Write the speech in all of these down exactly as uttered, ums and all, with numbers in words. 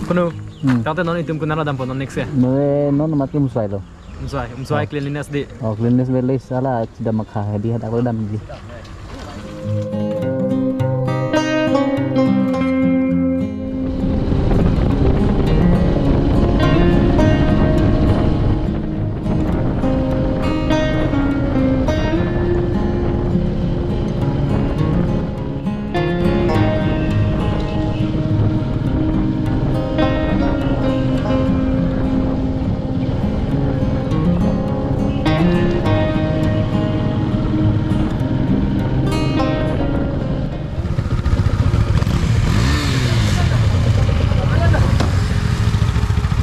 Kono? Hmm. Tangte non itum konat dampo non next ya? Nore non mati Umswai lo. Umswai, Umswai. Oh. Cleanliness di. Oh, cleanliness village hala chidam akha hedi hadak lo damji.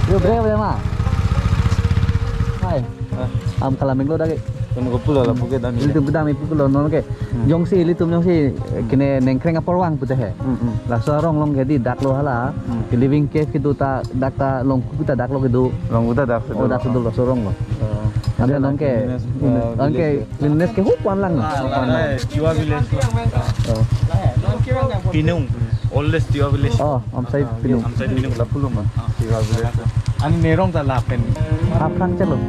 Yo, bre, bre, ma. Hai. Ah. Am kalameng lo dagi. Kan ko pulo la puke dami. Ilitum kedam ipu pulo non ke. Hmm. Jongsi ilitum jongsi, hmm, kene Nengkreng apor vang pute he. Hmm, hmm. Laso arong along ke di dak lo hala. Hmm. Ke living cave kedo ta dak ta Longku ta dak lo kedo. Longku ta dak kedo. Oh, dak kedo laso arong lo. Oh. Ada non ke, eh, non ke village. Cleanliness ke hup wan lang. Ah, hup wan lang. Eh, Tiwa village. Oh. Pinung. Oldest Tiwa village. Oh, Amsai Pinung. Amsai Pinung. Lapulo ma. Tiwa village. Ani nerong ta lapen. Aphrang chelo.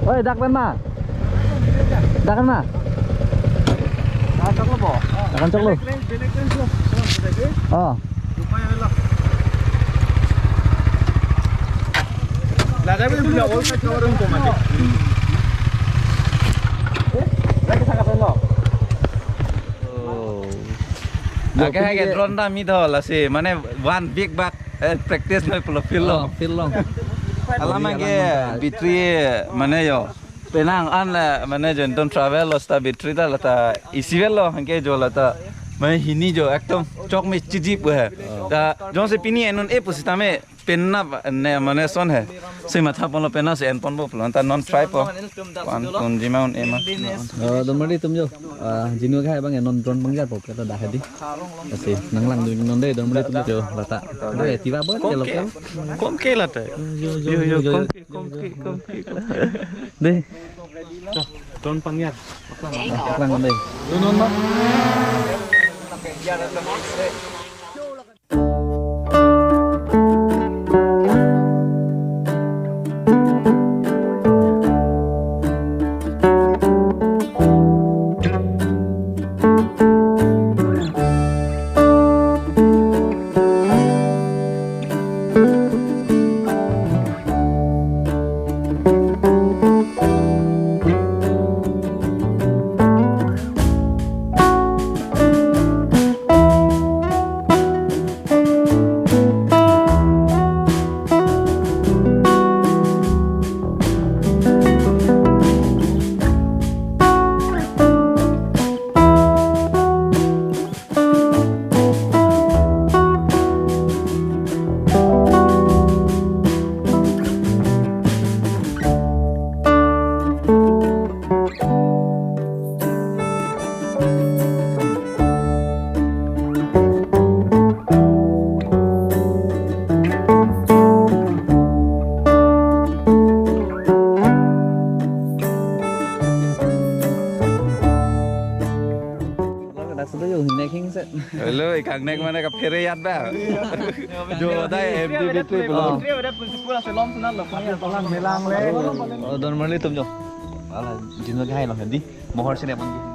Oi, dak pen ma? Dak pen ma? Dak pen choklo. Oh. Lada bi punya all side cover ko mati. Lagi sangat penuh. Oh. Ake hai ke drone ta mi tho lasi, mane one week bak, eh, practice noi pulo field lo. Oh, field lo. Alam ke battery mane yo. Penang an la mane jo non travel lo seta battery ta lata isi vel lo hangke jo lata. Mane hini jo ekdom chok me chijip we. Ta jongsi pini enun e pusitame penap ne mane son he. Si matha ponlo penap si en ponpo pulo. Ta non try po. Pan kun jima un ema. Oh, donmarli atum jo. Ah, jinu ke hai bang non drone bang jar po ke ta dah di. Lasi nang lang dun non de donmarli atum jo lata. Dai tiwa bo ke lo ke. Kom ke lata. Yo, yo, yo, kom ke, kom ke, kom ke. De. Drone pangyar. Lang de. Dun non ma. Dak sudah yo, next set. Hello, ikang nek mane kaphere yat ba. Jo dai M T B three pulo. Oh. Oh, donmarli atum jo. Ala, jinu ke hai lo hadi. Mohor sini apa?